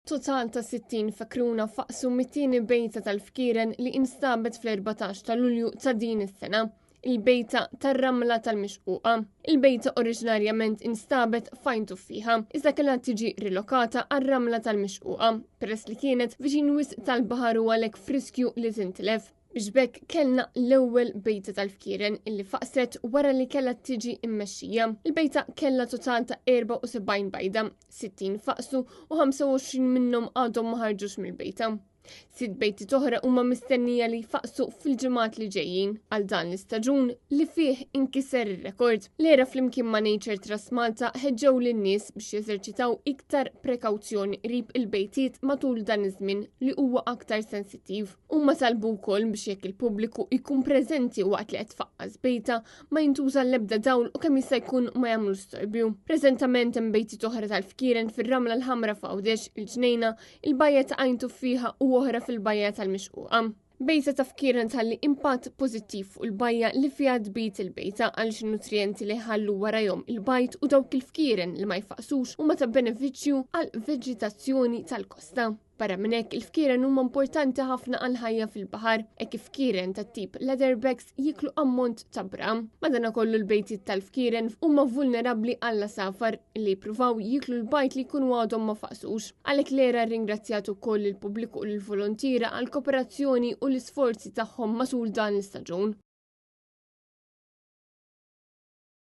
Total ta' 60 fekruna faqsu mit-tieni bejta tal-fkieren li instabet fl-14 ta' Lulju ta' din is-sena, il-bejta tar-ramla tal-Mixquqa. Il-bejta oriġinarjament instabet f'Għajn Tuffiħa, iżda kellha tiġi rilokata għar-ramla tal-Mixquqa peress li kienet viċin wisq tal-baħar u għalhekk f'riskju li tintilef. Biex b'hekk kellna l-ewwel bejta tal-fkieren illi faqset wara li kellha tiġi mmexxija. Il-bejta kellha total ta' 74 bajda, 60 faqsu u 25 minnhom għadhom ma ħarġux mill-bejta. Sitt bejtiet oħra huma mistennija li jfaqsu fil-ġimgħat li ġejjin għal dan l-istaġun li fih inkiser ir-rekord. L-era flimkien ma' Nature Trust Malta ħeġġew lin-nies biex jeżerċitaw iktar prekawzjoni qrib il-bejtiet matul dan iż-żmien li huwa aktar sensittiv. Huma talbu wkoll biex jekk il-pubbliku jkun preżenti waqt li qed tfaqqas bejta, ma jintuża l-ebda dawl u kemm jista' jkun ma jagħmlu storbju. Preżentament hemm bejtiet oħra tal-fkieren fir-Ramla l-Ħamra f'Għawdex, il-Ġnejna, il-Bajja ta' Għajn Tuffieħa u oħra fil-Bajja tal-Mixquqa. Bejta ta' fkieren tħalli impatt pożittiv fuq il-bajja li fiha tbid il-bejta għaliex in-nutrijenti li jħallu warajhom il-bajd u dawk il-fkieren li ma jfaqsux huma ta' benefiċċju għall-veġitazzjoni tal-kosta. Barra minn hekk, il-fkieren huma importanti ħafna għall-ħajja fil-baħar, hekk kif fkieren tat-tip leatherbacks jieklu ammont ta' bram. Madanakollu l-bejtiet tal-fkieren huma vulnerabbli għall-għasafar li jippruvaw jieklu l-bajd li jkunu għadhom ma faqsux. Għalhekk l-ERA rringrazzjat ukoll lill-pubbliku u lill-voluntiera għall-kooperazzjoni u l-isforzi tagħhom matul dan l-istaġun.